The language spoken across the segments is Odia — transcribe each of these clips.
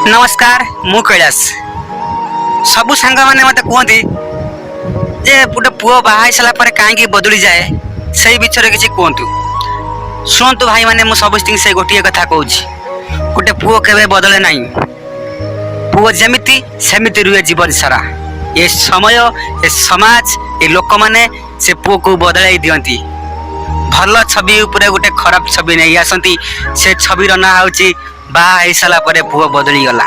ନମସ୍କାର, ମୁଁ କୈଳାସ। ସବୁ ସାଙ୍ଗମାନେ ମୋତେ କୁହନ୍ତି ଯେ ଗୋଟେ ପୁଅ ବାହା ହେଇସାରିଲା ପରେ କାହିଁକି ବଦଳିଯାଏ, ସେଇ ବିଷୟରେ କିଛି କୁହନ୍ତୁ। ଶୁଣନ୍ତୁ ଭାଇମାନେ, ମୁଁ ସମସ୍ତଙ୍କୁ ସେଇ ଗୋଟିଏ କଥା କହୁଛି। ଗୋଟେ ପୁଅ କେବେ ବଦଳେ ନାହିଁ। ପୁଅ ଯେମିତି ସେମିତି ରୁହେ ଜୀବନ ସାରା। ଏ ସମୟ, ଏ ସମାଜ, ଏ ଲୋକମାନେ ସେ ପୁଅକୁ ବଦଳାଇ ଦିଅନ୍ତି। ଭଲ ଛବି ଉପରେ ଗୋଟେ ଖରାପ ଛବି ନେଇ ଆସନ୍ତି। ସେ ଛବିର ନାଁ ହେଉଛି ବାହା ହେଇସାରିଲା ପରେ ପୁଅ ବଦଳିଗଲା।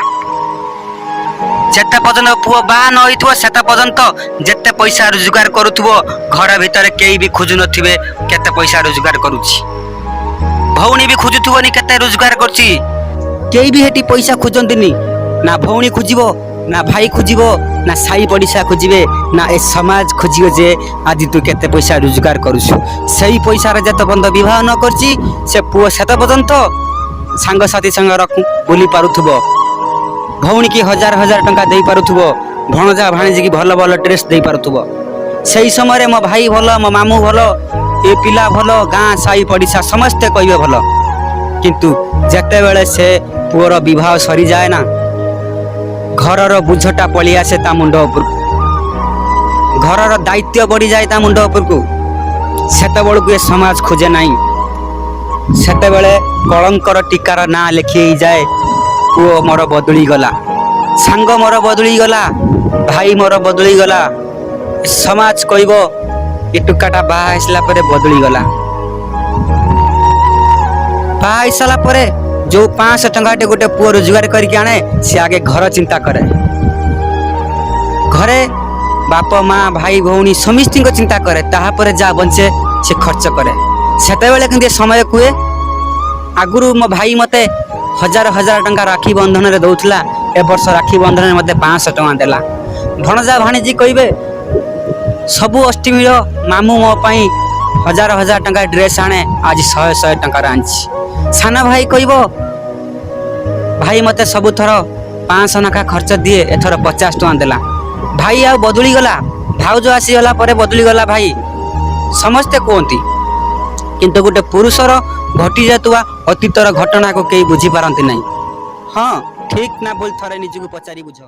ଯେତେ ପର୍ଯ୍ୟନ୍ତ ପୁଅ ବାହା ନ ହେଇଥିବ, ସେତେ ପର୍ଯ୍ୟନ୍ତ ଯେତେ ପଇସା ରୋଜଗାର କରୁଥିବ, ଘର ଭିତରେ କେହି ବି ଖୋଜୁନଥିବେ କେତେ ପଇସା ରୋଜଗାର କରୁଛି। ଭଉଣୀ ବି ଖୋଜୁଥିବନି କେତେ ରୋଜଗାର କରୁଛି। କେହି ବି ସେଠି ପଇସା ଖୋଜନ୍ତିନି। ନା ଭଉଣୀ ଖୋଜିବ, ନା ଭାଇ ଖୋଜିବ, ନା ସାହି ପଡ଼ିଶା ଖୋଜିବେ, ନା ଏ ସମାଜ ଖୋଜିବ ଯେ ଆଜି ତୁ କେତେ ପଇସା ରୋଜଗାର କରୁଛୁ। ସେଇ ପଇସାରେ ଯେତେ ପର୍ଯ୍ୟନ୍ତ ବିବାହ ନ କରିଛି, ସେ ପୁଅ ସେତେ ପର୍ଯ୍ୟନ୍ତ ସାଙ୍ଗସାଥି ସାଙ୍ଗ ବୁଲି ପାରୁଥିବ, ଭଉଣୀକି ହଜାର ହଜାର ଟଙ୍କା ଦେଇପାରୁଥିବ, ଭଣଜା ଭାଣିଜୀକି ଭଲ ଭଲ ଡ୍ରେସ୍ ଦେଇପାରୁଥିବ। ସେଇ ସମୟରେ ମୋ ଭାଇ ଭଲ, ମୋ ମାମୁଁ ଭଲ, ଏ ପିଲା ଭଲ, ଗାଁ ସାହି ପଡ଼ିଶା ସମସ୍ତେ କହିବେ ଭଲ। କିନ୍ତୁ ଯେତେବେଳେ ସେ ପୁଅର ବିବାହ ସରିଯାଏ ନା, ଘରର ବୋଝଟା ପଳେଇ ଆସେ ତା ମୁଣ୍ଡ ଉପରକୁ, ଘରର ଦାୟିତ୍ୱ ବଢ଼ିଯାଏ ତା ମୁଣ୍ଡ ଉପରକୁ, ସେତେବେଳକୁ ଏ ସମାଜ ଖୋଜେ ନାହିଁ। ସେତେବେଳେ କଳଙ୍କର ଟୀକାର ନାଁ ଲେଖି ହେଇଯାଏ, ପୁଅ ମୋର ବଦଳିଗଲା, ସାଙ୍ଗ ମୋର ବଦଳିଗଲା, ଭାଇ ମୋର ବଦଳିଗଲା। ସମାଜ କହିବ ଏ ଟୋକାଟା ବାହା ହେଇସାରିଲା ପରେ ବଦଳିଗଲା। ବାହା ହେଇସାରିଲା ପରେ ଯୋଉ 500 ଟଙ୍କାଟେ ଗୋଟେ ପୁଅ ରୋଜଗାର କରିକି ଆଣେ, ସେ ଆଗେ ଘର ଚିନ୍ତା କରେ। ଘରେ ବାପ, ମା, ଭାଇ, ଭଉଣୀ ସମସ୍ତଙ୍କ ଚିନ୍ତା କରେ। ତାହାପରେ ଯାହା ବଞ୍ଚେ ସେ ଖର୍ଚ୍ଚ କରେ। ସେତେବେଳେ କିନ୍ତୁ ଏ ସମୟ କୁହେ, ଆଗରୁ ମୋ ଭାଇ ମୋତେ ହଜାର ହଜାର ଟଙ୍କା ରାକ୍ଷୀ ବନ୍ଧନରେ ଦଉଥିଲା, ଏ ବର୍ଷ ରାକ୍ଷୀ ବନ୍ଧନରେ ମୋତେ 500 ଟଙ୍କା ଦେଲା। ଭଣଜା ଭାଣିଜୀ କହିବେ, ସବୁ ଅଷ୍ଟମୀର ମାମୁଁ ମୋ ପାଇଁ ହଜାର ହଜାର ଟଙ୍କା ଡ୍ରେସ୍ ଆଣେ, ଆଜି ଶହେ ଶହେ ଟଙ୍କାର ଆଣିଛି। ସାନ ଭାଇ କହିବ, ଭାଇ ମୋତେ ସବୁଥର 500 ଲେଖା ଖର୍ଚ୍ଚ ଦିଏ, ଏଥର 50 ଟଙ୍କା ଦେଲା। ଭାଇ ଆଉ ବଦଳିଗଲା, ଭାଉଜ ଆସିଗଲା ପରେ ବଦଳିଗଲା ଭାଇ, ସମସ୍ତେ କୁହନ୍ତି। କିନ୍ତୁ ଗୋଟେ ପୁରୁଷର ଘଟି ଯାଉଥିବା ଅତୀତର ଘଟଣାକୁ କେହି ବୁଝିପାରନ୍ତି ନାହିଁ। ହଁ, ଠିକ ନା ଭୁଲ, ଥରେ ନିଜକୁ ପଚାରି ବୁଝ।